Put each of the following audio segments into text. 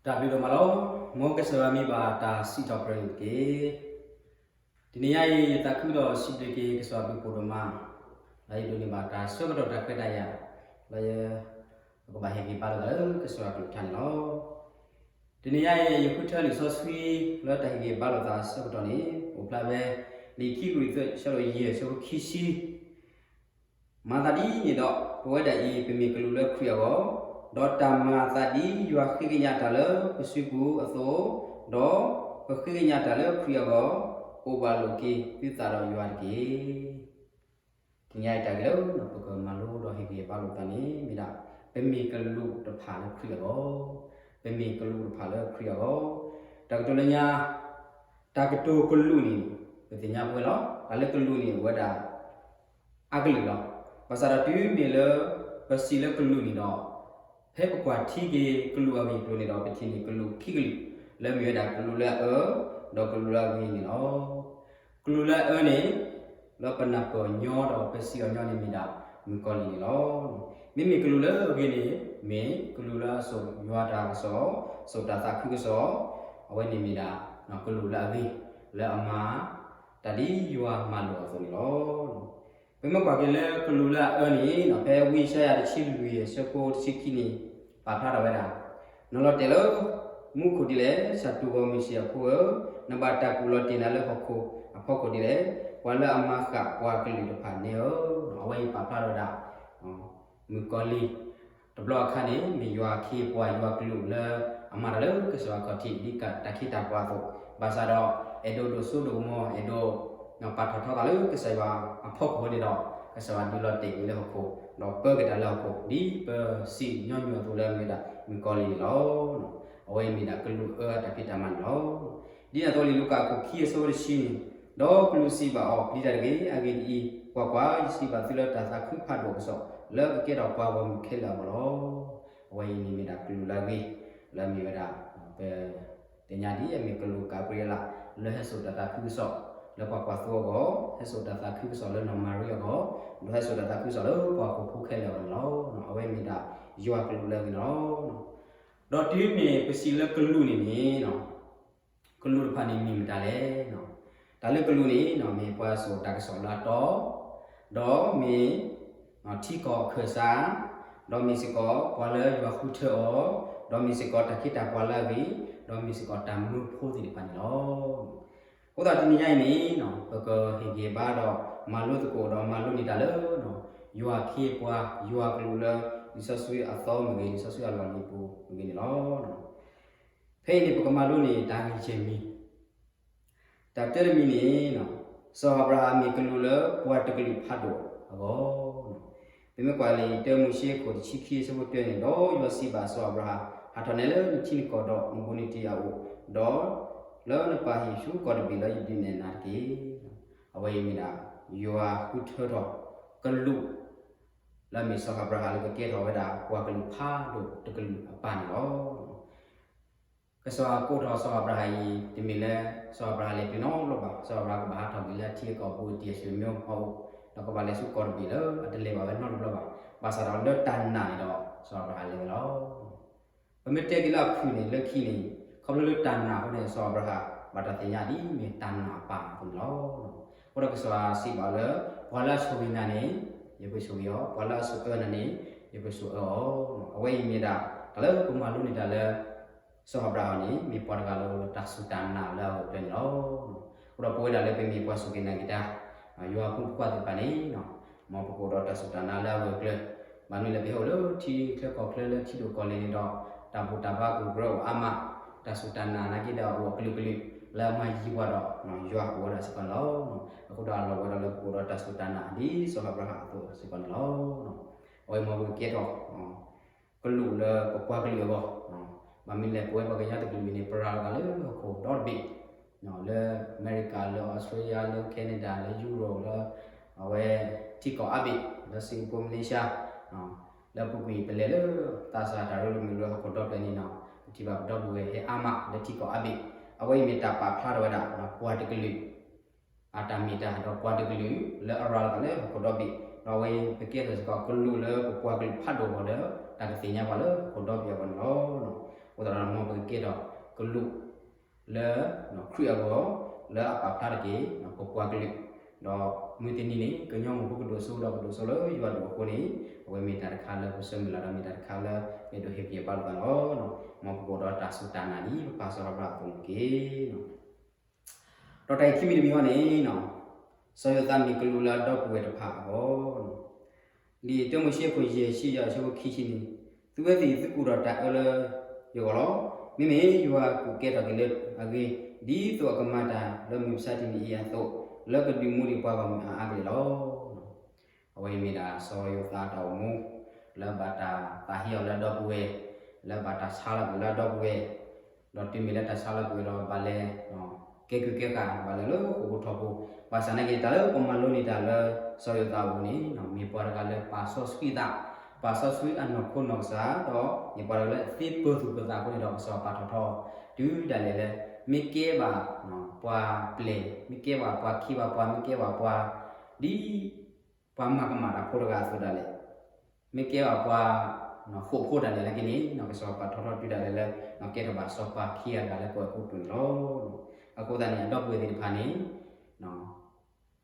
တၢ်ဘျုးဒိၣ်မးလီၤ. မ်ကစၢ်ယွၤမံၤဘၣ်တၢ်စံးထီၣ်ပတြၢၤန့ၣ်တက့ၢ်. တနံၤညါအံၤ ယသးခုဒီးစံးဘျုးက့ၤကစၢ်ယွၤဘျုးဖှိၣ်ဒိၣ်မး, ဒီးယဒိးန့ၢ်ဘၣ်တၢ်ဆၢကတီၢ်တၢ်ခွဲးတၢ်ယာ်, ဒီးယကဘၣ်ဟ့ၣ်ဂံၢ်ဘါလိာ်သးလၢကစၢ်ယွၤကလုၢ်ကထါန့ၣ်လီၤ. တနံၤညါအံၤ ယဃုထၢလံာ်စီဆှံလၢတၢ်ဟ့ၣ်ဂံၢ်ဘါလိာ်သးအဆၢကတီၢ်န့ၣ် အိၣ်ဖျါဖဲ လံာ်ခံကရံၣ်သူး ဆၢဒိၣ်ယဲၢ် ဆၢဖိခံဆံ မၤသးဒ်န့ၣ်ဒီး ပဝဲဒၣ်အံၤ ပမ့ၢ်ကလူးလၢခရံာ်အဂီၢ်, ဒီးတၢ်မၤအသးဒ်ယွၤဃ့ကညးတၢ်လၢပစုပူၤအသိး, ဒီးပဃ့ကညးတၢ်လၢခရံာ်အဂီၢ်, အိၣ်ဘၣ်လိာ်က့ၤသုသးဒီးယွၤတက့ၢ်. တနံၤညါအံၤတၢ်ဂ့ၢ်လၢ ပကမၤလိဒီးဟ့ၣ်ဂံၢ်ဘါလိာ်သးန့ၣ် မ့ၢ်ဒၣ် ပမ့ၢ်ကလူးတဖၣ်လၢခရံာ်အဂီၢ်, ပမ့ၢ်ကလူးတဖၣ်လၢခရံာ်အဂီၢ်, တၢ်ကတိၤလၢညါ တၢ်ကတိၤကလူးန့ၣ် ပသ့ၣ်ညါပဝဲလီၤ. တၢ်လၢကလူးန့ၣ် အိၣ်ဝဲဒၣ် အါကလုာ်လီၤ. ဘၣ်ဆၣ်ဒီးတုၤမ့ၢ်လၢ ပစံးလၢကလူးန့ၣ်ဒီး ဖဲပကွၢ်ထံက့ၤကလူးအဂ့ၢ်အကျိၤန့ၣ်ဒီး ပထံၣ်န့ၢ်ကလူးခံကလုာ် လၢမ့ၢ်ဝဲဒၣ်ကလူးလၢအအၢ ဒီးကလူးလၢအဂ့ၤန့ၣ်လီၤ. ကလူးလၢအအၢန့ၣ် လၢပနၢ်ပၢၢ်ညီဒီးပစံးအီၤညီန့ၣ်မ့ၢ်ဒၣ် မုၣ်ကီၤလံၢ်န့ၣ်လီၤ. မ့မ့ၢ်ကလူးလၢအဂ့ၤန့ၣ် မ့ၢ်ကလူးလၢအစိာ်ယွၤတၢ်ကစီၣ်, စိာ်တၢ်သးခုကစီၣ်, အဝဲန့ၣ်မ့ၢ်ဒၣ် ကလူးလၢအဂ့ၤ လၢအမၤ တၢ်ဒ်ယွၤမၤလိာ်အသိးန့ၣ်လီၤ. ပမ့ၢ်ကွၢ်က့ၤလၢကလူးလၢအအၢန့ၣ် ဖဲဝံယၡါယၤတဆံလွံၢ်အဆၢဖိတဆံခံန့ၣ် ပာ်ဖျါထီၣ်ဝဲဒၣ်, နလီၤတဲာ်လၢ မူခိၣ်ဒ်လဲၣ်, ဆၣ်တူာ်ဂီၤမုၢ်ဆ့ၣ်အဖိဧၢ, နဘၣ်တၢ်ကူၣ်လီၤတ့ၢ်နၤလၢဟီၣ်ခိၣ်အဖီခိၣ်ဒ်လဲၣ်, ပှၤလၢအမၤဃာ်ပှၤကလုာ်တဖၣ်န့ၣ်ဧၢ. အဝဲအံၤပာ်ဖျါထီၣ်ဝဲဒၣ် မုၣ်ကီၤလံၢ် တဘျီအခါန့ၣ် မ့ၢ်ယွၤအခ့အပှၤ ယွၤကလူးလၢအမၤတၢ်လၢကစၢ်ယွၤခီၣ်ထံး ဒ်တၢ်ခ့တၢ်ပှၤအသိး, ဘၣ်ဆၣ်ဒီး အဲၣ်ဒိးဒိၣ်စိဒိၣ်ကမီၤ အဲၣ်ဒိး ပာ်ထီၣ်ထီသးလၢကစၢ်ယွၤအဖီခိၣ်န့ၣ်ဒီး ကစၢ်ယွၤဒုးလီၤတဲာ်က့ၤလၢဟီၣ်ခိၣ် ဒီးပၢက့ၤတၢ်လၢဟီၣ်ခိၣ် ဒ်ပစံးညီနုၢ်အသိးလၢအမ့ၢ်ဝဲဒၣ်မုၣ်ကီၤလံၢ်န့ၣ်လီၤ. အဝဲအံၤမ့ၢ်ဒၣ်ကလူးအအၢအတၢ်ဖံးတၢ်မၤန့ၣ်လီၤ. ဒ်န့ၣ်အသိးလံာ်လူၤကၣ်အခိၣ်ခံအဆၢဖိတဆံန့ၣ်, ဒီးကလူးစံးဘၣ်အီၤ, ပျံၤတၢ်တဂ့ၤ, အဂ့ၢ်ဒ်အံၤ, ကွၢ်ကွၢ်, ယစံးဘၣ်သုလၢတၢ်သးခုဖးဒိၣ်အကစီၣ် လၢကကဲထီၣ်ပှၤဂီၢ်မုၢ်ခဲလၢာ်အဂီၢ်လီၤ. အဝဲအံၤန့ၣ်မ့ၢ်ဒၣ်ကလူးလၢအဂ့ၤ လၢအမ့ၢ်ဝဲဒၣ် ပ သ့ၣ်ညါဒ်အမ့ၢ်ကလူးကၤဘြံၤအ့လး လၢဟဲစိာ်တၢ်သးခုကစီၣ် လၢပှၤကွၢ်သိအဂီၢ်, ဟဲစိာ်တၢ်သးခုကစီၣ်လၢနီၢ်မၤရံအဂီၢ်, ဒီးဟဲစိာ်တၢ်သးခုကစီၣ်လၢပှၤဟီၣ်ခိၣ်ဖိခဲလၢာ်အဂီၢ်န့ၣ်လီၤ. အဝဲမ့ၢ်ဒၣ်ယွၤကလူးလၢအဂ့ၤန့ၣ်လီၤ. ဒီးတုၤမ့ၢ်ပစံးလၢကလူးန့ၣ်န့ၣ် ကလူးတဖၣ်န့ၣ်မ့ၢ်မတၤလဲၣ်. တၢ်လၢကလူးန့ၣ် မ့ၢ်ပှၤစိာ်တၢ်ကစီၣ်လၢအတီ, ဒီးမ့ၢ် ထံကီၢ်အခၢၣ်စး, ဒီးမ့ၢ်စ့ၢ်ကီးပှၤလၢယွၤဃုထၢအီၤ, ဒီးမ့ၢ်စ့ၢ်ကီးတၢ်ခ့တၢ်ပှၤလၢအဂ့ၤ, ဒီးမ့ၢ်စ့ၢ်ကီးတၢ်မၢဖိသ့ၣ်တဖၣ်န့ၣ်လီၤ. အဃိသတးတနံၤညါအံၤန့ၣ် ပကဟ့ၣ်ဂံၢ်ဘါဒီးမၤလိသကိးဒီးမၤလိန့ၢ်တၢ်လၢ ယွၤခ့ပှၤ ယွၤကလူးလၢ လံာ်စီဆှံအသီမ့ၢ်ဂ့ၤ လံာ်စီဆှံအလီၢ်လံၤပူၤမ့ၢ်ဂ့ၤန့ၣ်လီၤ. ဖဲအံၤန့ၣ် ပကမၤလိန့ၢ်တၢ်ဂ့ၢ်ယဲၢ်မံၤ, တၢ်တၢတမံၤန့ၣ် စီၤအၤဘြၤဟၣ်မ့ၢ်ကလူးလၢပှၤတကလုာ်ဖးဒိၣ်အဂီၢ်, ပမ့ၢ်ကွၢ်လံာ်တၢမိၤၡ့အခိၣ်တဆံခံအဆၢဖိတၢန့ၣ်, ဒီးယွၤစံးဘၣ်စီၤအၤဘြၤဟၣ်, ဟးထီၣ်နဲလၢနထံနကီၢ်ဒီးနဘူးနတံၢ်အအိၣ်, ဒီးလၢနပၢ်ဟံၣ်ဆူကီၢ်တဘ့ၣ်လၢယဒုးနဲၣ်နၤတက့ၢ်. အဝဲအံၤမ့ၢ်ဒၣ် ယွၤဃုထၢထီၣ်ကလူး လၢအမ့ၢ်စီၤအၤဘြၤဟၣ်လၢကကဲထီၣ်ဝဲဒၣ်ပှၤကလုာ်ဖးဒိၣ်တကလုာ်အပၢ်န့ၣ်လီၤ. ကစၢ်ယွၤကိးထီၣ်စီၤအၤဘြၤဟၣ်အံၤ တမ့ၢ်လၢ စီၤအၤဘြၤဟၣ်လဲၤတုၤနီတဘျီဘၣ်. စီၤအၤဘြၤဟၣ်ကဘၣ်ဟးထီၣ်က့ၤလၢအထံအကီၢ်ဘူးတံၢ်အဆွေမျိုးအအိၣ်, ဒီးကဘၣ်လဲၤဆူကီၢ်တဘ့ၣ်လၢအတလဲၤဘၣ်ဝဲနီတဘျီဘၣ်. ဘၣ်ဆၣ်ဒီးလၢတၢ်နာ်န့ၣ်ဒီး စီၤအၤဘြၤဟၣ်လဲၤဝဲလီၤ. ပမ့ၢ်တဲက့ၤလၢအဖုၣ်န့ၣ် လၢခံန့ၣ် ခီဖျိလၢတၢ်နာ်အဃိန့ၣ် စီၤအၤဘြၤဟၣ် ဘၣ်တၢ်သ့ၣ်ညါဒ်မ့ၢ်တၢ်နာ်အပၢ်အသိးန့ၣ်လီၤ. အဃိဒီးကစၢ်ယွၤစံးဘၣ်လၢ ပှၤလၢအဆိၣ်ဂ့ၤနၤန့ၣ် ယကဆိၣ်ဂ့ၤအီၤ, ပှၤလၢအဆိၣ်အၢနၤန့ၣ် ယကဆိၣ်အၢအီၤ. အဝဲအံၤမ့ၢ်ဒၣ် တၢ်လၢပမၤလိန့ၢ်တၢ်လၢ စီၤအၤဘြၤဟၣ်န့ၣ် မ့ၢ်ပှၤတဂၤလၢအိၣ်ဒီးတၢ်စူၢ်တၢ်နာ်လၢအဂၢၢ်အကျၢၤန့ၣ်လီၤ. အဃိဒီးပဝဲဒၣ်လၢပမ့ၢ်ပှၤဆိၣ်ဂ့ၤနာ်က့ၤတၢ် ယွၤဖိမုၣ်ဖိခွါသ့ၣ်တဖၣ်န့ၣ် မ်ပကအိၣ်ဒီးတၢ်စူၢ်တၢ်နာ်လၢအဂၢၢ်အကျၢၤ, ဘၣ်မနုၤလဲၣ် ပဟဲအိၣ်လၢထံချၢကီၢ်ချၢလၢထံဒိၣ်ကီၢ်လဲၢ်န့ၣ်ဒီး တၢ်ဘူၣ်တၢ်ဘါကအိၣ်ကရၢအိၣ်အါမး, တၢ်စူၢ်တၢ်နာ်နာ်က့ၤဒီးအိၣ်အကလုာ်ကလုာ် လၢအမၤယံၤပှၤဒီး ယွၤကအိၣ်ဝဲဒၣ်စ့ၢ်ကီးန့ၣ်လီၤ. အဃိဒီးအလီၢ်ဝဲဒၣ်လၢပကအိၣ်ဒီးတၢ်စူၢ်တၢ်နာ်ဒ်စီၤအၤဘြၤဟၣ်အသိးစ့ၢ်ကီးန့ၣ်လီၤ. အဝဲမ်ပကကဲထီၣ် ကလူးလၢပပှၤကလုာ်အဂီၢ်, ဘၣ်မနုၤလဲၣ် ပဝဲပှၤကညီတကလုာ်အံၤန့ၣ် ပရၤလီၤသးလၢဟီၣ်ခိၣ်ဒီတဘ့ၣ်, လၢအမဲရကၤ လၢအီစထြ့လယါ လၢ Canada လၢယူရိၣ် လၢ အဝဲ ထံကီၢ်အါဘ့ၣ် လၢ Singapore Malaysia လၢအပူၤကွံာ်ပလဲၤလၢသးစၢ်တၢ်ရ့လိာ်မုာ်ရ့ဟီၣ်ခိၣ်ဒီဖျၢၣ်န့ၣ် ပထံၣ်ဘၣ်ပဒီပုၢ်ဝဲၢ်ဟဲအါမးလၢထံကီၢ်အါဘ့ၣ်, အဝဲအံၤမ့ၢ်တၢ်ပာ်ဖျါထီၣ်ဝဲဒၣ် ပှၤတကလုာ် အတၢ်မ့ၢ်တၢ်ဒီးပှၤတကလုာ်လၢအရၤလီၤသးလၢဟီၣ်ခိၣ်ဒီဘ့ၣ်, ဒီးအဝဲပကဲထီၣ်စ့ၢ်ကီးကလူးလၢပပှၤကလုာ်ဖးဒိၣ်အဂီၢ်လၢ တၢ်ကသ့ၣ်ညါပှၤလၢဟီၣ်ခိၣ်ဒီဘ့ၣ်အဂီၢ်န့ၣ်လီၤ. အဃိသတးဒီးမ်ပက ကဲထီၣ်ကလူးလၢ ခရံာ်အဂီၢ် လၢအပာ်ဖျါထီၣ်က့ၤ ပပှၤကလုာ်, ဒီးမုၢ်တနံၤန့ၣ် ကညီမုၢ်ဖိကဒိၣ်စိဒီးကဒိၣ်စိလၢယွၤဒိၣ်အဃိန့ၣ် အဝဲမ့ၢ်တၢ်တခါလၢပဆၢမုၢ်လၢ်ဒီးမ့ၢ်တၢ်တခါလၢ မ့ၢ်ဒိၣ်ဟ့ၣ်ဂံၢ်ဟ့ၣ်ဘါလိာ်သးန့ၣ်လီၤ. မ်ပကအိၣ်ဒီးတၢ်စူၢ်တၢ်နာ်ဒ်ပပၢ်စီၤအၤဘြၤဟၣ်အသိးန့ၣ်တက့ၢ်. ဒီးတၢ်အံၤခံမံၤတမံၤအံၤန့ၣ် စီၤယိၤသးမ့ၢ်ကလူးလၢအဒီပုၢ်ဝဲၢ်တဖၣ်အဂီၢ်, လံာ်တၢမိၤၡ့အခိၣ်ယဲၢ်ဆံယဲၢ်အဆၢဖိခံဆံန့ၣ်, သုဝဲသ့ၣ်သုကူၣ်ထီၣ်တၢ်အၢလၢယဂီၢ်လီၤ. မ့မ့ၢ်ယွၤကူၣ်ကဲထီၣ်က့ၤလၢအဂ့ၢ်, ဒ်သိးအကမၤတၢ်လၢမုၢ်မဆါတနံၤအံၤအသိး, လၢကဒုးမူဒံးပှၤဂီၢ်မုၢ်အါအါကလဲာ်လီၤ. အဝဲအံၤမ့ၢ်ဒၣ်စီၤယိၤသးအတၢ်အိၣ်မူ လၢဘၣ်တၢ်သးဟ့အီၤလၢအဒီပုၢ်ဝဲၢ်, လၢဘၣ်တၢ်ဆါလီၤကွံာ်လၢအဒီပုၢ်ဝဲၢ်, ဒီးတုၤမ့ၢ်လၢတၢ်ဆါလီၤကွံာ်ဒီးဘၣ်လဲၤ ကဲကုာ်ကဲဃာ် ဘၣ်လဲၤလၢဃိာ်ဖိထီဖိ, ဘၣ်ဆၣ်နာ်က့ တၢ်လၢပမၤလိန့ၢ်တၢ်လၢစီၤယိၤသးအအိၣ်န့ၣ် မ့ၢ်ပှၤတဂၤလၢပာ်စီဆှံသး, ပာ်စီဆှံအနီၢ်ခိနီၢ်ကစၢ်, ဒီးမ့ၢ်ပှၤတဂၤလၢသ့ပၢၤသူၣ်ပၢၤသးအဃိန့ၣ်ဒီး ကစၢ်ယွၤပာ်ထီၣ်ထီ တုၤဒၣ်လဲာ်လၢ မ့ၢ်ကဲဘၣ်ပှၤပျဲၢ်, မ့ၢ်ကဲဘၣ်ပှၤခ့ဘၣ်ပှၤ, မ့ၢ်ကဲဘၣ်ပှၤ ဒ် ပှၤမၤကမၣ်တၢ်ဖိတဂၤအသိးဒၣ်လဲာ်, မ့ၢ်ကဲဘၣ်ပှၤဃိာ်ဖိဒၣ်လဲာ်နာ်က့န့ၣ် ကစၢ်ယွၤပာ်ထီၣ်ထီတုၤဒၣ်လဲာ်လၢ ကဲထီၣ်ဘၣ်စီၤပၤခံဂၤတဂၤလၢကီၢ်အဲၤကူပတူးန့ၣ်လီၤ. အဃိသတးန့ၣ် အဒီပုၢ်ဝဲၢ်သ့ၣ်တဖၣ်န့ၣ်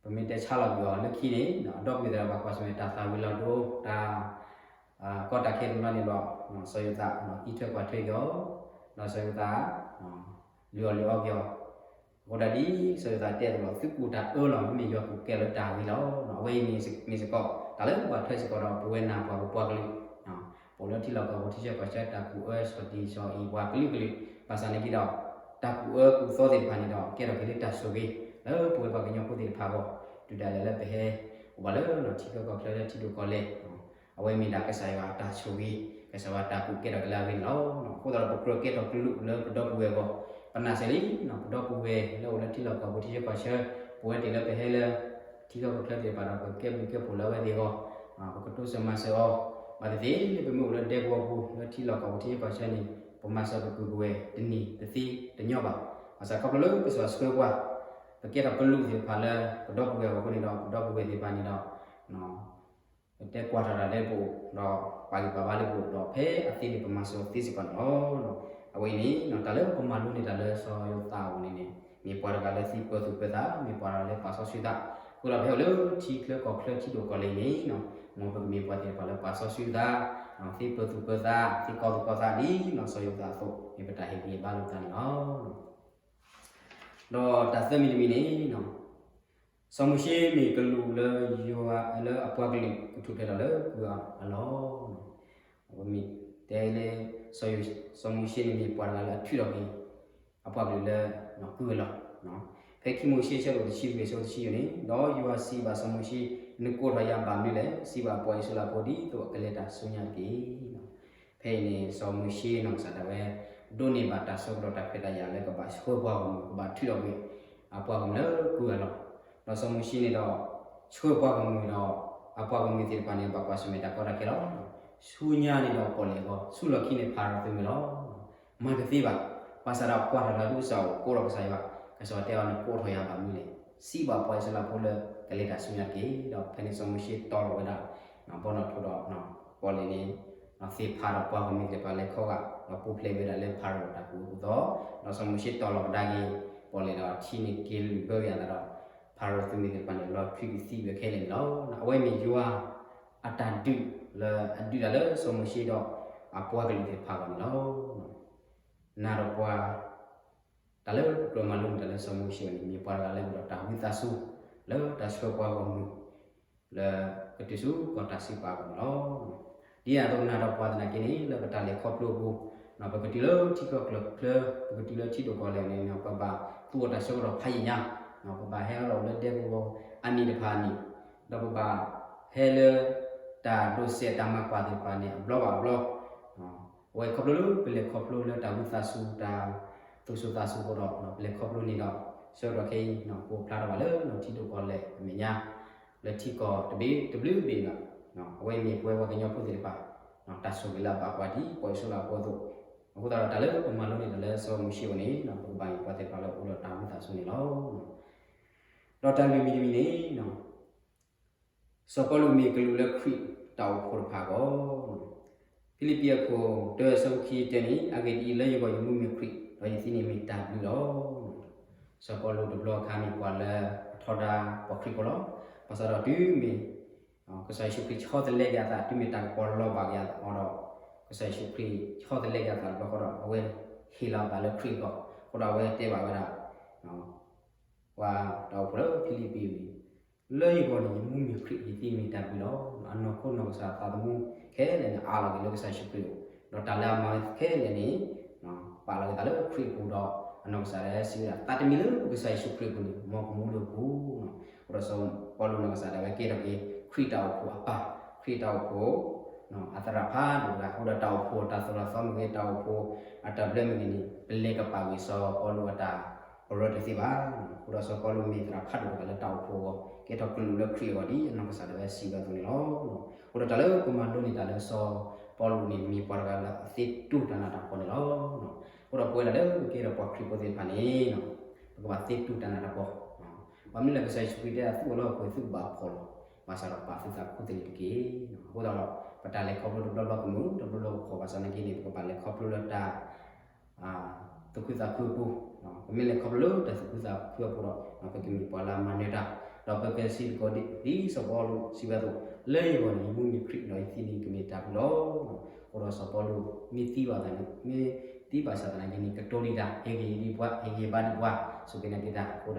ပမ့ၢ်တဲဆါလီၤကွံာ်အီၤလၢခံန့ၣ် အဒီပုၢ်ဝဲၢ်သ့ၣ်တဖၣ်ဘၣ်ကွၢ်ဆၢၣ်မဲာ်တၢ်သၣ်ဝံၤလီၤဒိ တၢ် ကီတၢ်ခဲတဘျီန့ၣ်ဒီး စီၤယိၤသးအံးထွဲကွၢ်ထွဲက့ၤအီၤ, ဒီးစီၤယိၤသး လုၢ်အီၣ်လုၢ်အီက့ၤအီၤ, အဃိဒၣ်ဒ်စီၤယိၤသးတဲအသိးလီၤ, သုကူၣ်တၢ်အၢလီၤ, မ့မ့ၢ်ယွၤကူၣ်ကဲလၢတၢ်ဂ့ၤလီၤ. အဝဲအံၤမ့ၢ်စ့ၢ်ကီး တၢ်လၢပဘၣ်ထွဲစ့ၢ်ကီးဒီးပဝဲနၤပှၤပပှၤကလုာ် ပအိၣ်လၢထံလီၢ်ကီၢ်ပူၤ ထံဆၢကီၢ်ဆၢ တၢ်ကူၣ်အၢစီၤတံၢ်စီၤအံၤပှၤကလုာ်ကလုာ်, ဘၣ်ဆၣ်နာ်က့ဒီး တၢ်ကူၣ်အၢကူၣ်သီသ့ၣ်တဖၣ်န့ၣ်ဒီး ကဲထီၣ်က့ၤလၢတၢ်ဆိၣ်ဂ့ၤ လၢပဝဲပှၤကညီဖိသ့ၣ်တဖၣ်အဂီၢ်, တုၤဒၣ်လဲာ်လၢပဟဲ အိၣ်ဘၣ်လၢထံချၢကီၢ်ချၢလၢထံဒိၣ်ကီၢ်လဲၢ်, အဝဲမ့ၢ်ဒၣ်ကစၢ်ယွၤအတၢ်ဆိၣ်ဂ့ၤ, ကစၢ်ယွၤအတၢ်ကူၣ်ကဲထီၣ်က့ၤလၢအဂ့ၢ်န့ၣ်လီၤ. အဃိသတးဒီးပကြၢးကဲထီၣ်ကလုာ်လၢပဒီပုၢ်ဝဲၢ်အဂီၢ်, ပနာ်စၢၤလံ ပဒီပုၢ်ဝဲၢ်လၢအိၣ်လၢထံလီၢ်ကီၢ်ပူၤ ထံဆၢကီၢ်ဆၢ, ပဝဲသ့ၣ်လၢပဟဲလၢ ထံကီၢ်ချၢသ့ၣ်တဖၣ်ဒီး ပကကဲဘျုးကဲဖှိၣ်လၢအဝဲသ့ၣ်အဂီၢ်, ပကတိစၢၤမၤစၢၤအီၤ, ဘၣ်သ့ၣ်သ့ၣ်လၢပမ့ၢ်အိၣ်လၢဒဲကဝီၤပူၤ လၢထံလီၢ်ကီၢ်ပူၤ ထံဆၢကီၢ်ဆၢန့ၣ် ပမၤစၢၤပပုၢ်ပဝဲၢ်တန့ၢ်တသ့တညီဘၣ်. ဘၣ်ဆၣ်ခီဖျိလၢကစၢ်ယွၤဆှၢပှၤ, ပကဲထီၣ်ကလုာ်သ့ၣ်တဖၣ်လၢ ပဒီပုၢ်ဝဲၢ်အဂီၢ်အဃိန့ၣ်ဒီး ပဒီပုၢ်ဝဲၢ်သ့ၣ်တဖၣ်န့ၣ်ဒီး ပတဲကွၢ်ထီၣ်တၢ်လၢပအိၣ်ဒီး ပာ်ဂံၢ်ပာ်ဘါလၢပအိၣ်ဒီး ဖဲအသ့န့ၣ် ပမၤစၢၤအီၤသ့စ့ၢ်ကီးန့ၣ်လီၤ. အဝဲအံၤန့ၣ် တၢ်လၢပမၤလိန့ၢ်တၢ်လၢစီၤယိၤသးအအိၣ်န့ၣ်န့ၣ် မ့ၢ်ပှၤတဂၤလၢသ့ပၢၤသူၣ်ပၢၤသး, မ့ၢ်ပှၤတဂၤလၢပာ်စီဆှံသး, အဃိဒီးပဟဲအိၣ်လၢထံချၢကီၢ်ချၢထံဒိၣ်ကီၢ်လဲၢ်အံၤန့ၣ် မ်ပကမ့ၢ်ပှၤသ့ၣ်တဖၣ်လၢပာ်စီဆှံသး, သ့ပၢၤသူၣ်ပၢၤသး, သ့ကီၢ်သူၣ်ကီၢ်သးဒ်စီၤယိၤသးအသိး မ့ၢ်ပတၢ်ဟ့ၣ်ဂံၢ်ဟ့ၣ်ဘါလိာ်ပသးန့ၣ်လီၤ. ဒီးတၢ်သၢမံၤတမံၤန့ၣ် စီၤမိၤၡ့မ့ၢ်ကလူးလၢယွၤလၢအပှၤကလုာ်ကထူၣ်ဖျဲးထီၣ်လၢကုၢ်အလီၢ်, အဝဲမ့ၢ်တဲလၢ စီၤမိၤၡ့န့ၣ်မ့ၢ်ပှၤတဂၤလၢအထုးထီၣ်က့ၤ အပှၤကလုာ်လၢကုၢ်အလီၢ်, ဖဲခံမိၤၡ့အဆၢဒိၣ်တဆံလွံၢ်အဆၢတဆံယဲၢ်န့ၣ်, ဒီးယွၤစံးဘၣ်စီၤမိၤၡ့, နကိးထီၣ်ယၤဘၣ်မနုၤလဲၣ်. စံးဘၣ်ပှၤအံၣ်စရ့လးဖိဒ်သိးအကလဲၤတၢ်ဆူညါတက့ၢ်. ဖဲအံၤန့ၣ် စီၤမိၤၡ့နီၢ်ကစၢ်ဒၣ်ဝဲ ဒိးန့ၢ်ဘၣ်တၢ်ဆၢကတီၢ်တၢ်ခွဲးတၢ်ယာ်လၢကဘၣ်ဆှၢပှၤဂီၢ်မုၢ် ကဘၣ်ထုးထီၣ်ကွံာ် အပှၤဂီၢ်မုၢ်လၢကုၢ်အလီၢ်, ဒီးစီၤမိၤၡ့န့ၣ်ဒီး ဆှၢပှၤဂီၢ်မုၢ်ဒီး အပှၤဂီၢ်မုၢ်သ့ၣ်တဖၣ်န့ၣ် ဘၣ်ကွၢ်ဆၢၣ်မဲာ်တၢ်ကီတၢ်ခဲလီၤ. ဆူညါန့ၣ်ဒီးပီၣ်လဲၣ်အဂီၢ်, ဆူလီၢ်ခံန့ၣ်ဖၤရိၤသုးမုၢ်လီၤ. မၤတသ့ဘၣ်. ဘၣ်ဆၣ်ဒီးကွၢ်ထီၣ်လၢဒုးကစၢ်အိၣ် ကိးထီၣ်ကစၢ်ယွၤ, ကစၢ်ယွၤတဲအီၤ နကိးထီၣ်ယၤဘၣ်မနုၤလဲၣ်. စံးဘၣ်ပှၤအံၣ်စရ့လးဖိလၢကလဲၤတၢ်ဆူညါတက့ၢ်. ဒီးဖဲန့ၣ်စီၤမိၤၡ့တီၤလီၤဝဲဒၣ် ဘီနီၣ်ထိးဒီး ပီၣ်လဲၣ်န့ၣ် သ့ၣ်ဖးဒီးပှၤဂီၢ်မုၢ်သ့ၣ်တဖၣ်လဲၤခီဂာ် ဒီးပူၤဖျဲးဝဲဒၣ်လၢဖၤရိၤအတၢ်ကူၣ်အၢကူၣ်သီ, ဒီးစီၤမိၤၡ့တီၤလီၤကဒါက့ၤ ပီၣ်လဲၣ်ဒီးထံန့ၣ်က့ၤလုာ်ဘၢက့ၤအသးဒီး ဖၤရိၤသုးမုၢ်သ့ၣ်တဖၣ်န့ၣ် လီၤထွံကသံဝဲခဲလၢာ်န့ၣ်လီၤ. အဝဲမ့ၢ်ယွၤအတၢ်ဒုးလၢအဒုးတၢ်လၢစီၤမိၤၡ့ဒီးအပှၤကလုာ်သ့ၣ်တဖၣ်အဂီၢ်န့ၣ်လီၤ. နၤဒီးပှၤ တၢ်လၢပကြၢးမၤလိန့ၢ်တၢ်လၢစီၤမိၤၡ့အံၤန့ၣ် မ့ၢ်ပှၤတဂၤလၢအိၣ်ဒီးတၢ်ဝံသးစူၤ လၢတၢ်ဆှၢပှၤဂီၢ်မုၢ် လၢကတုၤဆူကီၢ်တၢ်စံးပာ်အဂီၢ်န့ၣ်လီၤ. ဒ်အသိးနၤဒီးပှၤသနာ်က့န့ၣ် လၢပတၢ်လဲၤခီဖျိအပူၤ ပကတုၤလၢထံကီၢ်ချၢ ပကတုၤလၢထံဒိၣ်ကီၢ်လဲၢ်န့ၣ် ပဘၣ်သူအီၤတၢ်ဆၢကတီၢ်ဖးယံာ်ညါ, ပဘၣ်ဟဲအိၣ်လၢဒဲကဝီၤအနံၣ်တဖၣ်အနံၣ်, ဒီးပဘၣ်ဟဲလၢ တၢ်ဒိးစဲးတၢ်မၤကွၢ်သ့ၣ်တဖၣ်န့ၣ် အဘျီဘၣ်အဘျီ အဝဲခီဖျိလၢပလဲၤခီဖျိလၢတၢ်ဝံသးစူၤတၢ်သူၣ်စူၤသးစူၤအဃိဒီး ပလဲၤခီဖျိန့ၣ်ဒီး ဆၢကတီၢ်ခဲအံၤ ပအိၣ်ဖျါထီၣ်ဘၣ်လၢထံဒိၣ်ကီၢ်လဲၢ်အမဲာ်ညါ လၢထံကီၢ်တဘ့ၣ်တဘျုးဘ့ၣ်န့ၣ် အဝဲမ့ၢ်ပဝဲပှၤကညီဖိသ့ၣ်တဖၣ် တၢ်ဆိၣ်ဂ့ၤလၢအဘၣ်ပှၤဒ်ပှၤအံၣ်စရ့လးဖိအသိး, အဃိသတးဒီးတၢ်လၢပမၤလိန့ၢ်တၢ်လၢစီၤမိၤၡ့အံၤန့ၣ် ပကဘၣ်မ့ၢ်ပှၤသ့ၣ်တဖၣ်လၢအိၣ်ဒီးတၢ်ဝံသးစူၤန့ၣ်လီၤ. ဒီးတၢ်လွံၢ်မံၤတမံၤန့ၣ် စီၤပီလူးမ့ၢ်ကလူးလၢခရံာ်တၢ်အိၣ်ဖှိၣ်တဖၣ်အဂီၢ်, ဖံလံးပံၤအခိၣ်တၢ အဆၢဖိခံတဲန့ၣ်, အဂ့ၢ်ဒ်အံၤ, လၢယဂီၢ်ယမူမ့ၢ်ခရံာ်, ဒီးယသံန့ၣ်မ့ၢ်တၢ်ဘျုးလီၤ. စီၤပီလူးတဘျီအခါမ့ၢ်ပှၤလၢအထီဒါပှၤခရံာ်ဖိလီၤ. ဘၣ်ဆၣ်ဒီးတုၤမ့ၢ် ကစၢ်ယ့ၣ်ၡူးခရံာ်ဆီတလဲက့ၤအသး, တုၤမ့ၢ်တၢ်ကပီၤလီၤဘၣ်က့ၤအီၤဒီး, ကစၢ်ယ့ၣ်ၡူးခရံာ်ဆီတလဲက့ၤအသးတဘျီဃီဒီး အဝဲဟ့ၣ်လီၤအသးလၢခရံာ်အဂီၢ်, အဃိဒီးအဝဲတဲဘၣ်ဝဲဒၣ် ပှၤတၢ်အိၣ်ဖှိၣ်လၢဖံလံးပံၤန့ၣ်, လၢယဂီၢ်န့ၣ် ယမူမ့ၢ်ခရံာ်, ယသံမ့ၢ်တၢ်ဘျုးလီၤ. အနီၢ်ခိနီၢ်ကစၢ်သးသမူခဲလၢာ်န့ၣ် အးလီၤက့ၤလၢကစၢ်ယ့ၣ်ၡူးခရံာ်အအိၣ်, ဒီးတၢ်လၢအမၤဝဲခဲလၢာ်န့ၣ် ပာ်လီၤက့ၤသးလၢခရံာ်အပူၤဒီး အနီၢ်ကစၢ်ဒၣ်ဝဲစံးဝဲဒၣ်, သးတမံၤလၢပကစၢ်ယ့ၣ်ၡူးခရံာ်အပူၤန့ၣ် မ်ကမူလၢပူၤ. အဃိဒီးစီၤပီလူးနီၢ်ကစၢ်ဒၣ်ဝဲကဲထီၣ်က့ၤ ခရံာ်တၢ်အိၣ်ဖှိၣ်အပၢ်, ခရံာ်တၢ်အိၣ်ဖှိၣ် အသရၣ်ဖးဒိၣ်တဂၤ, အဃိဒီးတၢ်အိၣ်ဖှိၣ်တၢ်သိၣ်တၢ်သီမ့ၢ်ဂ့ၤ, တၢ်အိၣ်ဖှိၣ်အတၢ်ဘျၢမ့ၢ်ဂ့ၤန့ၣ် ပလဲၤကပာ်ကွံာ်စီၤပီလူးအတၢ်ပရၢတသ့ဘၣ်. အဃိဒီးစီၤပီလူးမ့ၢ်သရၣ်ဖးဒိၣ်တဂၤလၢတၢ်အိၣ်ဖှိၣ်အဂီၢ်, ကဲထီၣ်ကလူးလၢခရံာ်အဂီၢ် ဒ်အနီၢ်ကစၢ်ဒၣ်ဝဲစံးဝဲအသိးန့ၣ်လီၤ. အဃိဒီးတၢ်လၢပမၤလိန့ၢ်တၢ်လၢစီၤပီလူးန့ၣ် မ့ၢ်ပှၤတဂၤလၢအသ့တူၢ်တၢ်နးတၢ်ဖှီၣ်န့ၣ်လီၤ. အဃိဒီးပဝဲဒၣ်လၢပကဲထီၣ်ပှၤခရံာ်ဖိသ့ၣ်တဖၣ်န့ၣ် ပကဘၣ်သ့တူၢ်တၢ်နးတၢ်ဖှီၣ်. ဘၣ်မနုၤလဲၣ် ကစၢ်ယ့ၣ်ၡူးခရံာ်တဲအသူၣ်အလီၢ်အပူၤ သုကဘၣ်ဖှီၣ်လီၤ. ဘၣ်ဆၣ်ဒီးပာ်သုသးခူတလ့ၢ်တက့ၢ်. အဃိဒီး ပတၢ်လဲၤခီဖျိတဘျီဘျီကမုာ်, တဘျီဘျီကဖှီၣ်, ဘၣ်ဆၣ်နာ်က့န့ၣ် ပကဘၣ်လဲၤခီဖျိလၢတၢ် သူၣ်ခုသးခုအပူၤ, ပမ့ၢ်လဲၤခီဖျိလၢတၢ်သူၣ်ခုသးခုအပူၤဒီး ပကမ့ၢ်ပှၤလၢအမၤနၢၤတၢ်, ဒီးပကစံးသကိးဒ်စီၤပီလူးစံးဝဲအသိး, လၢယဂီၢ်န့ၣ် ယမူမ့ၢ်ခရံာ်, ဒီးယသံန့ၣ်ကမ့ၢ်တၢ်ဘျုးလီၤ. အဃိဒီးစီၤပီလူးမ့ၢ်သံဘၣ်သးန့ၣ်, မ့ၢ်သံဘၣ်ဆၣ်သနာ်က့န့ၣ် ကတိၤဒံးတၢ်, ဟ့ၣ်ဂံၢ်ဒံးပှၤ, ဟ့ၣ်ဂံၢ်ဘါဒံးပှၤ, ဆိၣ်က့ၤနာ်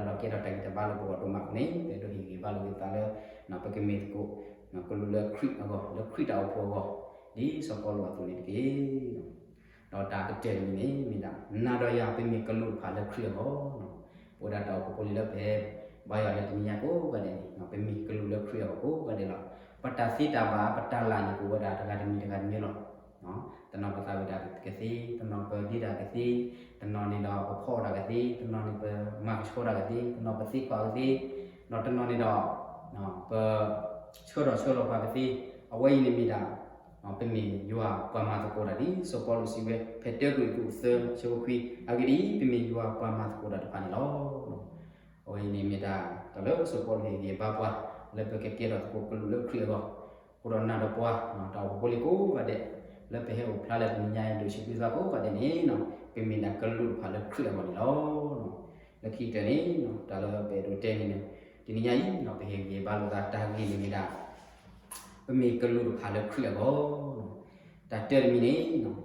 က့ၤတၢ်, အဃိဒီးကဲထီၣ်တၢ်ဂံၢ်တၢ်ဘါလၢပဂီၢ်ဒိၣ်မးအဃိန့ၣ် ပအဲၣ်ဒိးဟ့ၣ်ဂံၢ်ဘါလိာ်က့ၤသးလၢ ပကမ့ၢ်သကိး ကလူးလၢခရံာ်အဂီၢ်, လၢခရံာ်တၢ်အိၣ်ဖှိၣ်အဂီၢ်, ဒ်စီၤပီလူးအသိးန့ၣ်တက့ၢ်. ဒီးတၢ်ကတၢၢ်တမံၤန့ၣ်မ့ၢ်ဒၣ်, နၤဒီးယၤ ပမ့ၢ်ကလူးတဖၣ်လၢခရံာ်အဂီၢ်, ပဝဲဒၣ်တၢ်အိၣ်ဖှိၣ်ဖိလံၤလၢပဟဲဘါယွၤလၢတနံၤညါကိးဂၤဒဲးန့ၣ် ပမ့ၢ်ကလူးလၢခရံာ်အဂီၢ်ကိးဂၤဒဲးလီၤ. ပတၢ်သ့တၢ်ဘၣ် ပတၢ်လၢ်န့ၣ်ကအိၣ်ဝဲဒၣ်တဂၤတမံၤတဂၤတမံၤလီၤ. တနီၤပသးဝံၣ်တၢ်ကသ့, တနီၤပဒ့တၢ်ကသ့, တနီၤန့ၣ်ဒီးပဖီၣ်အီၣ်တၢ်ကသ့, တနီၤန့ၣ်ပမၤကဆှီတၢ်ကသ့, တနီၤပသ့ခွါကသ့, ဒီးတနီၤန့ၣ်ဒီး ပ ဆှၢထီၣ်ဆှၢလီၤပှၤကသ့, အဝဲအံၤန့ၣ်မ့ၢ်ဒၣ် ပမ့ၢ်ယွၤပှၤမၤသကိးတၢ် ဒ်စီၤပီလူးစံးဝဲ ဖဲတၢကရံၣ်သူး သၢ ဆၢဖိခွံ, အဂ့ၢ်ဒ်အံၤ, ပမ့ၢ်ယွၤပှၤမၤသကိးတၢ်တဖၣ်န့ၣ်လီၤ. အဝဲအံၤန့ၣ်မ့ၢ်ဒၣ် တၢ်လၢစီၤပီလူးဟ့ၣ်ဂံၢ်ဟ့ၣ်ဘါပှၤ လၢပကကဲထီၣ်သကိးကလူးလၢခရံာ်အဂီၢ်, အဃိဒီးနၤဒီးပှၤ တၢ်အိၣ်ဖှိၣ်ဖိလံၤကိးဂၤဒဲး လၢပဟဲအိၣ်ဖျါလၢတနံၤညါအံၤ ဒိၣ်ဆံးဒိၣ်သွါကိးဂၤဒဲးန့ၣ် ပမ့ၢ်ဒၣ်ကလူးတဖၣ်လၢခရံာ်အဂီၢ်န့ၣ်လီၤ. လၢခံကတၢၢ်န့ၣ် တၢ်လၢပအဲၣ်ဒိးတဲန့ၣ်န့ၣ် တနံၤညါအံၤ ပဟ့ၣ်ဂံၢ်ဟ့ၣ်ဘါလိာ်သးတၢ်ဂ့ၢ်န့ၣ်မ့ၢ်ဒၣ် ပမ့ၢ်ကလူးတဖၣ်လၢခရံာ်အဂီၢ်, တၢ်တၢတမံၤန့ၣ်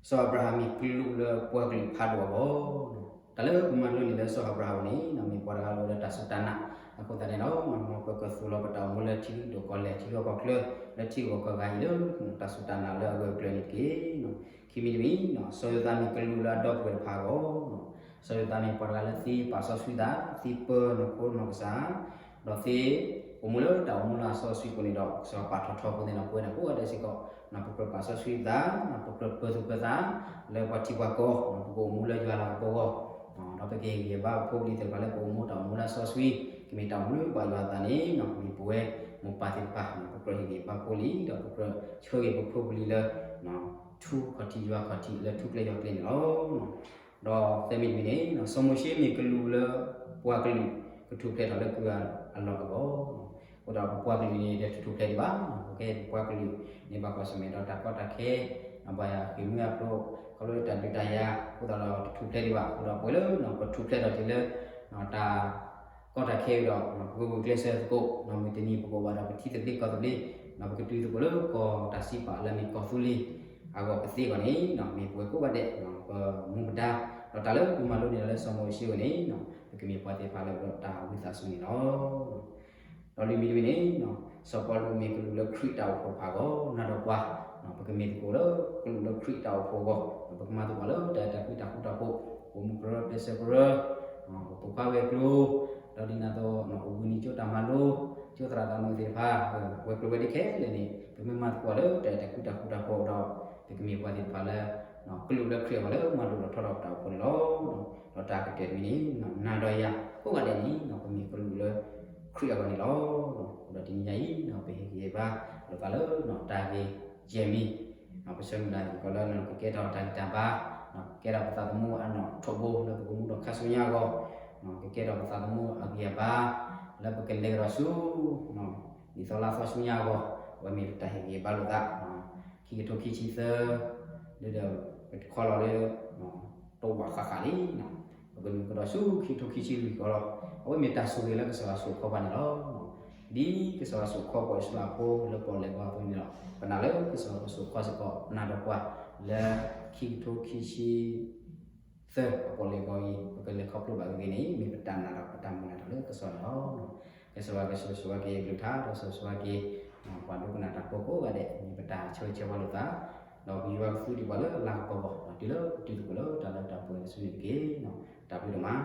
စီၤအၤဘြၤဟၣ်မ့ၢ်ကလူးလၢပှၤကလုာ်ဖးဒိၣ်အဂီၢ်, တၢ်လၢပမၤလိန့ၢ်လၢစီၤအၤဘြၤဟၣ်အဂီၢ်န့ၣ် မ့ၢ်ပှၤတဂၤလၢအအိၣ်ဒီးတၢ်စူၢ်တၢ်နာ်, အဃိသတးန့ၣ်ဒီး မ်ပကသူၣ်လီၤပတၢ်အိၣ်မူလၢထံဒိၣ်ကီၢ်လဲၢ် ထံဂီၢ်ကီၢ်ချၢ လၢထံဂီၢ်ကီၢ်ဂၤအံၤလၢ တၢ်စူၢ်တၢ်နာ်လၢအဂၢၢ်အကျၢၤန့ၣ်တက့ၢ်. ခံမံၤတမံၤ စီၤယိၤသးမ့ၢ်ကလူးလၢအဒီပုၢ်ဝဲၢ်တဖၣ်အဂီၢ်, စီၤယိၤသးမ့ၢ်ပှၤတဂၤလၢသ့ပာ်စီဆှံသး, သ့ပၢနီၢ်ခိနီၢ်ကစၢ်, ဒီးသ့အိၣ်မူလၢတၢ်အိၣ်မူလၢအစီဆှံအဃိန့ၣ်ဒီး ကစၢ်ယွၤပာ်ထီၣ်ထီအဃိန့ၣ်ဒီး ပဝဲဒၣ်ကိးဂၤဒဲးစ့ၢ်ကီး ပကြၢးပာ်စီဆှံသး, ပကြၢးပၢၤသူၣ်ပၢၤသး လၢပှၤထံပှၤကီၢ်, ပကအိၣ်မူလၢယွၤလၤကပီၤအဂီၢ်, ဒီးပကဟ့ၣ်ဂံၢ်ဟ့ၣ်ဘါပဖိပလံၤသ့ၣ်တဖၣ်လၢပအိၣ်မူတၢ်အိၣ်မူလၢအစီဆှံ, ကမ့ၢ်တၢ်အိၣ်မူလၢဘၣ်ယွၤအသးန့ၣ် မ့ၢ်ပဝဲမိၢ်ပၢ်သ့ၣ်တဖၣ် ပကြၢးဟ့ၣ်ဂံၢ်ဟ့ၣ်ဘါဖိလံၤ ဒီးပကြၢးဆှၢက့ၤပဖိပလံၤလၢ ထူခီၣ်ထံးယွၤခီၣ်ထံး လၢထူကျဲယွၤကျဲန့ၣ်လီၤ. ဒီးသၢမံၤတမံၤန့ၣ် စီၤမိၤၡ့မ့ၢ်ကလူးလၢပှၤကလုာ် ကထူၣ်ဖျဲးထီၣ်လၢကုၢ်အလီၢ်အဂီၢ်, အဃိဒီးပပှၤကလုာ်န့ၣ် တထူၣ်ဖျဲးဒံးဘၣ်, ပကဲပှၤကလုာ်န့ၣ် ဘၣ်ကွၢ်ဆၢၣ်မဲာ်ဒီးတၢ်ကီတၢ်ခဲ, ဘၣ်ယွၤဃ့ၢ်မှံဟးဖျိး ခီဖျိလၢတၢ်ဒုးတၢ်ယၤအဃိသတးဒီး တထူၣ်ဖျဲးဒံးဘၣ်. အဃိဒီးပဝဲလၢပထူၣ်ဖျဲးထီၣ်က့ၤလၢ တၢ် ကီတၢ်ခဲအံၤဒီး ပကဂုာ်ကျဲးစၢးသကိး, မုၢ်တနံၤပကအိၣ်ဘၣ်ဒီးပထံသဘျ့ကီၢ်သဘျ့, ပကတုၤသကိးလၢကီၢ်တၢ်စံးပာ်လၢအမ့ၢ်ကီၢ်သူလ့ၤအဂီၢ်ကသ့အဂီၢ်န့ၣ် မ့ၢ်ပဝဲကိးဂၤဒဲး ပမူပဒါ, ဒီးတၢ်လၢပမၤလိန့ၢ်လၢစီၤမိၤၡ့အဂီၢ်န့ၣ် ပကမ့ၢ်ပှၤသ့ၣ်တဖၣ်လၢပဒီးတၢ်ဝံသးစူၤန့ၣ်လီၤ. ဒီးလွံၢ်မံၤတမံၤန့ၣ် စီၤပီလူးမ့ၢ်ကလူးလၢခရံာ်တၢ်အိၣ်ဖှိၣ်တဖၣ်အဂီၢ်, နၤဒီးပှၤ ပကမ့ၢ်သကိးလၢကလူးလၢခရံာ်တၢ်အိၣ်ဖှိၣ်အဂီၢ်, ပကမၤသကိးလၢတၢ်အဲၣ်တၢ်ကွံတၢ်ဃူတၢ်ဖိး, ပအိၣ်မူကရၢပျဲစၢၤကရၢ, ပပိာ်ခွါဝဲၤကျိၤ, ဒီးဒ်န့ၣ်အသိး အိၣ်ဘှံးနံၤကၠိတၢ်မၤလိ, ကၠိသရၣ်သးမုာ်သ့ၣ်တဖၣ်, ဝဲၤကျိၤဝဲၤဒ့ခဲလၢာ်န့ၣ် ပမ့ၢ်မၤသကိးလၢတၢ်အဲၣ်တၢ်ကွံတၢ်ဃူတၢ်ဖိးဒီး ပကမ့ၢ်ပှၤသ့ၣ်တဖၣ်လၢ ကလူးလၢခရံာ်အဂီၢ်လၢမၤလိဒီးထီထီၣ်ပတၢ်အိၣ်ဖှိၣ်န့ၣ်လီၤ. ဒီးတၢ်ကတၢၢ်တမံၤန့ၣ် နၤဒီးယၤကိးဂၤဒဲးန့ၣ် ပမ့ၢ်ကလူးလၢခရံာ်အဂီၢ်န့ၣ်လီၤ. ဒီးတနံၤညါအံၤ ပဟ့ၣ်ဂံၢ်ဟ့ၣ်ဘါလိာ်သးလၢတၢ်ဂ့ၢ်ယဲၢ်မံၤ, ပဆၢမုၢ်လၢ်စ့ၢ်ကီးလၢနကကဲထီၣ်တၢ်ဂံၢ်တၢ်ဘါ, ကကဲထီၣ်ပသးသမူအနီၣ်ထိးဘိလၢပကအိၣ်မူဒီးခါဆူညါအဂီၢ်, ကကဲထီၣ်ပသးသမူအဂံၢ်အဘါ လၢပကလဲၤကဒီးဆူ နံၣ်သီလါသီဆူညါအဂီၢ်, အဝဲမ့ၢ်ပတၢ်ဟ့ၣ်ဂံၢ်ဟ့ၣ်ဘါလိာ်သး, ခံ ခံကထိခံဆံသၢ, ဒီးပတခီလီၤလၢ တဝးဃၣ်ဃၣ်လံ, ပကနုာ်ကဒီးဆူခံကထိခံဆံလွံၢ်ကီးလီၤ. အဝဲမ့ၢ်တၢ်ဆိၣ်ဂ့ၤလၢကစၢ်ယွၤဆိၣ်ခီပှၤန့ၣ်လီၤ. ဒ်ကစၢ်ယွၤဆိၣ်ခီပှၤအံၣ်စရ့လးဖိလၢပီၣ်လဲၣ်ကီၢ်အသိးန့ၣ်လီၤ. ပနာ်လၢကစၢ်ယွၤကဆိၣ်ခီစ့ၢ်ကီး ပနာ်ဒီးပှၤလၢခံကထိခံဆံ သၢအပီၣ်လဲၣ်ကီၢ်အံၤ ပကလဲၤခီဖျိဘၣ်ဂ့ၤဂ့ၤန့ၣ် မ့ၢ်ပတၢ်နာ်ဒီးပတၢ်မုၢ်လၢ်တၢ်လၢကစၢ်ယွၤလီၤ. ကစၢ်ယွၤကဆိၣ်ဂ့ၤဆိၣ်ဝါက့ၤကလုၢ်ကထါ ဒီးဆိၣ်ဂ့ၤဆိၣ်ဝါက့ၤ ပှၤဒိကနၣ်တၢ်ဖိကိးဂၤဒဲး မ့ၢ်ပတၢ်ဆၢဂ့ၤဆၢဝါလိာ်သး, ဒီးပယွၤကသူဒံးပှၤလၢအလၤကပီၤအဂီၢ် တုၤလၢပတံၤသကိးလၢတၢ်လၢတၢ်ပှဲၤတစုန့ၣ်တက့ၢ်. တၢ်ဘျုးဒိၣ်မး.